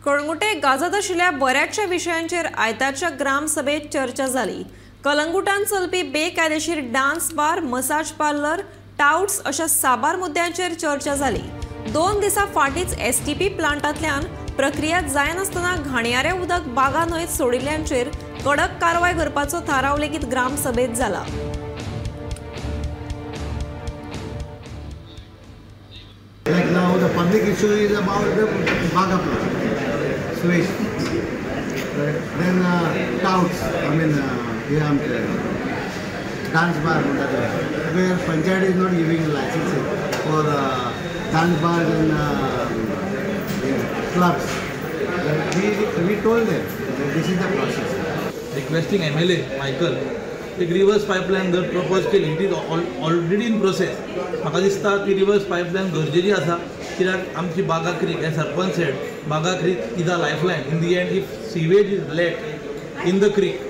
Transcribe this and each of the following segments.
कळंगुटे गाजत आशिल्ल्या बऱ्याचशा विशयांचेर आयतारच्या ग्रामसभेत चर्चा जाली. कलंगुटान चलपी बेकायदेशीर dance bar, massage parlour, touts अशा साबार मुद्द्यांचेर चर्चा जाली. 2 दिसां फाटींच एसटीपी प्लांटांतल्यान प्रक्रिया जायनासतना घाणयारें उदक बागा न्हंयेत सोडिल्ल्यांचेर कडक कारवाय करपाचो थाराव लेगीत ग्रामसभेत जाला. Like now the public issue is about the Baga plant, sewage, right? Then touts, I mean, dance bar, where panchayat is not giving licenses for dance bars and clubs. We told them that this is the process. Requesting MLA Michael, एक reverse pipeline जर propose केली, it is already in process. म्हाका दिसता ती reverse pipeline गरजेची आसा, कित्याक आमची बागा क्रीक, हे sarpanch said, Baga creek is a lifeline. In the end if sewage is let in the creek,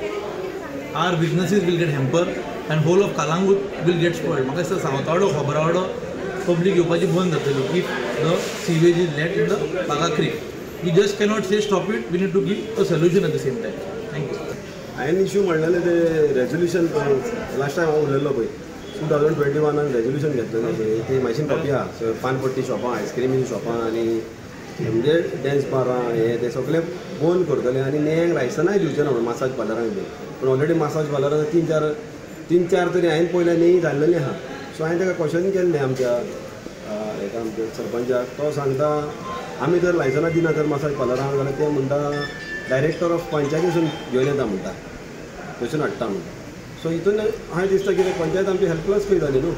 our businesses will get hamper and whole of Calangute will get spoiled. म्हाका दिसता सावतावाडो, खोबरावाडो public येवपाची बंद जातली if the sewage is let in the Baga creek. We just cannot say stop it, we need to give a solution at the same time. Thank you. हांवें issue म्हणलेलें तें resolution पळय, last time हांव उलयल्लो पळय 2021 resolution घेतलेलें पळय, ती मातशी copy आहा. पानपट्टी शॉपां, आयस्क्रिमी शॉपां आनी म्हणजे डॅन्स बारां हे ते सगळे बंद करतले आनी नेंग लायसनाय दिवचें ना म्हणून मासाज पार्लरांक बी. पूण ऑलरेडी मासाज पार्लरां तीन चार तरी हांवें पयलें न्ही जाल्लेलें आहा. सो हांवें ताका क्वेश्चन केल्लें आमच्या हेका, आमच्या सरपंचाक. तो सांगता आमी जर लायसनां दिना तर मासाज पार्लरांक जाल्यार ते म्हणटा डायरेक्टर ऑफ पंचायतीसून घेवन येता म्हणटा, थंयसून हाडटा म्हणटा. सो हितून हांवें दिसता कितें पंचायत आमची हेल्पलेस खंय जाली न्हू,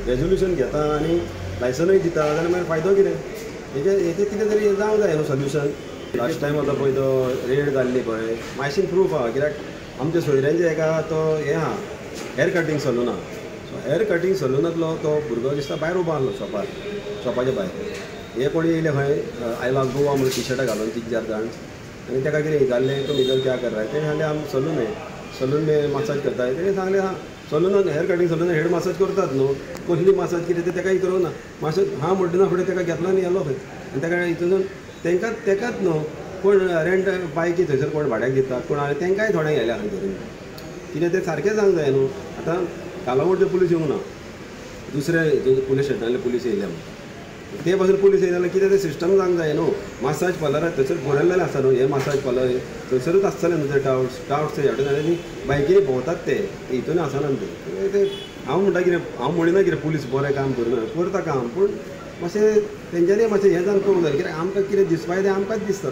रेजोल्युशन घेता आनी लायसनूय दिता जाल्यार मागीर फायदो कितें हेजे कितें तरी जावंक जाय न्हू सोल्युशन. लास्ट टायम आतां पळय तो रेड जाल्ली पळय मातशी प्रूफ आहा, कित्याक आमच्या सोयऱ्यांचे एका तो हें आहा हेर कटींग सलून आहा. सो हेर कटींग सलूनांतलो तो भुरगो दिसता भायर उबो आसलो शॉपार, शॉपाच्या भायर. हे कोणी येयले खंय I love Goa म्हणून टी शर्टां घालून 3-4 जाण, आनी ताका कितें विचारलें तुम इधर क्या कर रहा है, तेणें सांगलें आम सलून है, सलून में मसाज करता है. तेणें सांगलें हां सलूनान हेर कटींग सलून हेड मसाज करतात न्हू, कसली मसाज कितें तें ताका विचारूंक ना. मसाज हां म्हणटना फुडें ताका घेतलो आनी येलो खंय. आनी ताका हितून तांकां तेकाच न्हू कोण रेंट बायकी थंयसर कोण भाड्याक दितात कोण, आनी तांकांय थोड्यांक येयल्या खंय धरून. कितें तें सारकें सांग जाय न्हू. आतां कालांगुटचे पुलीस येवंक ना, दुसरे पुलीस स्टेशनांतले पुलीस येयल्या म्हणटा, ते पासून पुलीस येयले जाल्यार कितें तें सिस्टम जावंक जाय न्हू. मासाज पार्लराक थंयसर बरयल्लें आसता न्हू, हे मासाज पार्लर थंयसरूच आसतलें न्हू ते टावट्स टावट्स हेवटेन आनी बायकीनी भोंवतात ते हितून आसना ते. हांव म्हणटा कितें, हांव म्हणिना कितें पुलीस बरें काम करना, करता काम, पूण मातशें तेंच्यांनी मातशें हें जावन करूंक जाय, कित्याक आमकां कितें दिसपाचें तें आमकांच दिसता.